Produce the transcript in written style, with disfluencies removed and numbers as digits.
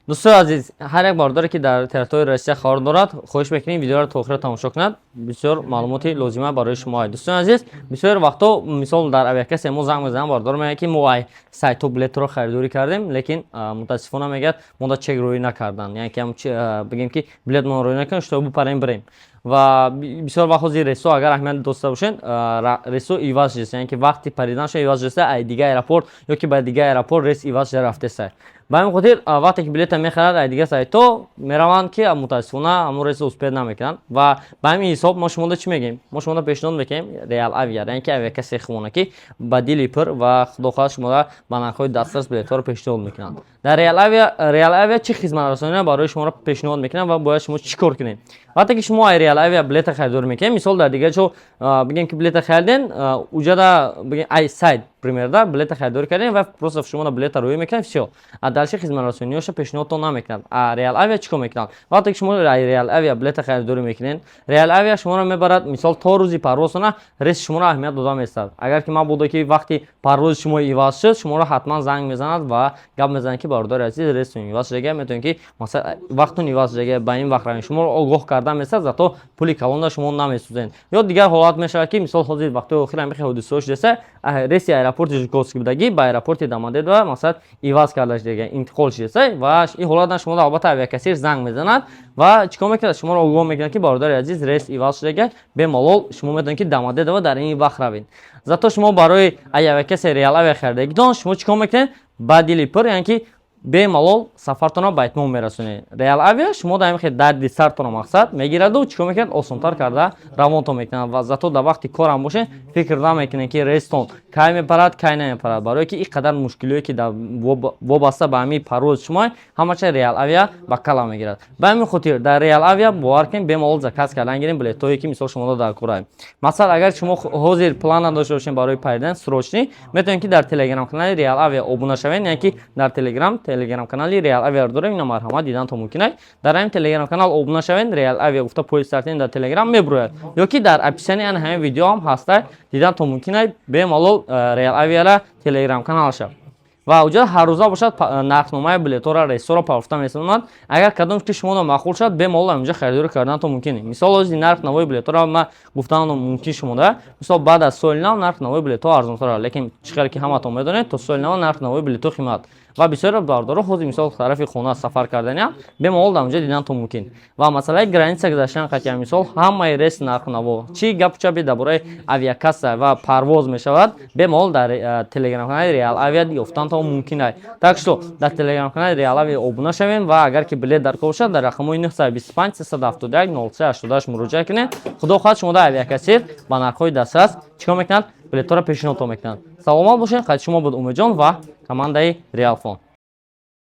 Дӯстои азиз, ҳар як бародаре, ки дар территорияи Россия қарор дорад, хоҳиш мекунем, видеоро то охира тамошо кунад. Бисёр маълумоти лозима барои шумо ай. Дӯстони азиз, бисёр вақтҳо, мисол, дар авиакассе мо занг мезанам, бародар мегӯяд, ки мо ай сайтҳо билетро харидорӣ кардем, лекин мутаассифона, мегӯяд, мо да чек рӯӣ накарданд, яъне ки бигем, ки билет мо рӯӣ накардем, что бупарем, бирем. Ва бисёр вақт ҳозир рейсҳо, агар аҳамият доста бошед, рейсҳо иваз шудааст, яъне ки вақти париданашон иваз шудааст, ай дигар аэропорт ё ки ба дигар аэропорт рейс иваз шуда рафтааст. Ба ҳамин хотир, вақте ки билета мехарад, ай дигар сайтҳо мераванд, ки мутаассифона ҳамон рейсро успеть намекунанд. Ва ба ҳамин ҳисоб мо шумода чӣ мегӯем? Мо шумода пешниҳод мекунем Реал Авиа, яъне ки авиакассе хумона, ки ба дили пур ва, худо хоҳад, шумода ба нархҳои дастрас билетҳоро пешниҳод мекунанд. Дар Реал Авиа, Реал Авиа чӣ хизматрасониро барои шуморо пешниҳод мекунад ва бояд шумо чӣ кор кунед, вақте ки шумо ай Реал Авиа билета харидорӣ мекунед? Мисол, дар дигар ҷо, бигем, ки билета хариден, уҷада, бигем, ай сайт пример да билета харидорӣ кардем ва просто шумо билета рӯӣ мекунад, всё, а дальше хизматрасониҳоша пешниҳодтон намекунад. А Реал Авиа чӣ кор мекунад? Вақте ки шумо ай Реал Авиа билета харидорӣ мекунед, Реал Авиа шуморо мебарад, мисол, то рӯзи парвозтона рейси шуморо аҳамият дода меистад. Агар ки мабодо ки вақти парвози шумо иваз шуд, шуморо ҳатман занг мезанад ва гап мезанад, ки бародари азиз, рейстон иваз шудага, метавонед, ки масалан, вақтон иваз шудага, ба ин вақт равем. Шуморо огоҳ карда местад, зато пули калонда шумо намесӯзед. Ё дигар ҳолат мешавад, ки мисол, ҳозир вақтҳои охир ҳамин хел ҳодисаҳо шудааст, рейси аэропорти Жуковский будагӣ ба аэропорти Домодедово, масалан, иваз карда шудага, интиқол шудааст. Ва ин ҳолатан шуморо албатта авиакассир занг мезанад ва чӣ кор мекунад? Шуморо огоҳ мекунад, ки бародари азиз, рейс иваз шудага, бемалол шумо метавонед, ки Домодедово дар ин вақт равед. Зато шумо барои ай авиакассе Реал Авиа харидагитон, шумо чӣ кор мекунед? Ба дили пур, яъне ки бемалол сафартонро ба итмом мерасонед. Реал Авиа шумо дар ҳамин дарди сартонро, мақсад, мегираду чӣ кор мекунад? Осонтар карда равонтон мекунад. Ва зато дар вақти корам бошед, фикр намекунед, ки рейстон кай мепарад, кай намепарад, барое ки ин қадар мушкилиҳое, ки вобаста ба ҳамин парвози шумо, ҳамаша Реал Авиа ба кала мегирад. Ба ҳамин хотир дар Реал Авиа, бовар кунед, бемалол заказ кардан гирем билетҳое, ки мисол шуморо дар кора. Масалан, агар шумо ҳозир план надошта бошед барои паридан срочный, метавонед, ки дар телеграм канали Реал Авиа обуна шавед, яъне ки дар телеграм канали Реал Авиа дорем, ина марҳамат, дидан то мумкин аст. Дар ҳамин телеграм канал обуна шавед, Реал Авиа гуфта поиск кардем, дар Телеграм мебурояд ё ки дар описании ана ҳамин видео ҳам ҳаста, дидан то мумкин аст бемалол Реал Авиара телеграм каналша. Ва уҷа ҳаррӯза бошад, нархномаи билетҳоро, рейсҳоро парофта месонад. Агар кадом ки шуморо маъқул шавад, бемалол ҳаминҷа харидорӣ кардан то мумкин. Мисол, ҳозир нарх навои билетҳоро ман гуфтан мумкин шумода, мисол, баъд аз соли нав нарх навои билетҳо арзонтар, лекин чӣ хеле ки ҳаматон медонед, то соли нав нарх навои билетҳо қимат. Ва бисёре бардоро ҳозир, мисол, тарафи хона сафар карданиам, бемалол дар онҷа дидан то мумкин. Ва масъалаи граница гузаштан қатъия, мисол, ҳамаи рейс, нархнаво, чӣ гапу чапи дар бораи авиакасса ва парвоз мешавад, бемалол дар телеграм-канали Реал Авиа ёфтан то мумкин аст. Так что дар телеграм-канали Реал Авиа обуна шавем ва агар ки билет дар кор бошад, дар рақамҳои 925 371 03 88 муроҷиат кунед. Худо хоҳад, шумо дар авиакассир ба нархҳои дастрас чӣ кор мекунад? Билетҳоро пешниҳодтон мекунад. Саломат бошед. Қайд шумо буд Умедҷон ва командаи Реалфон.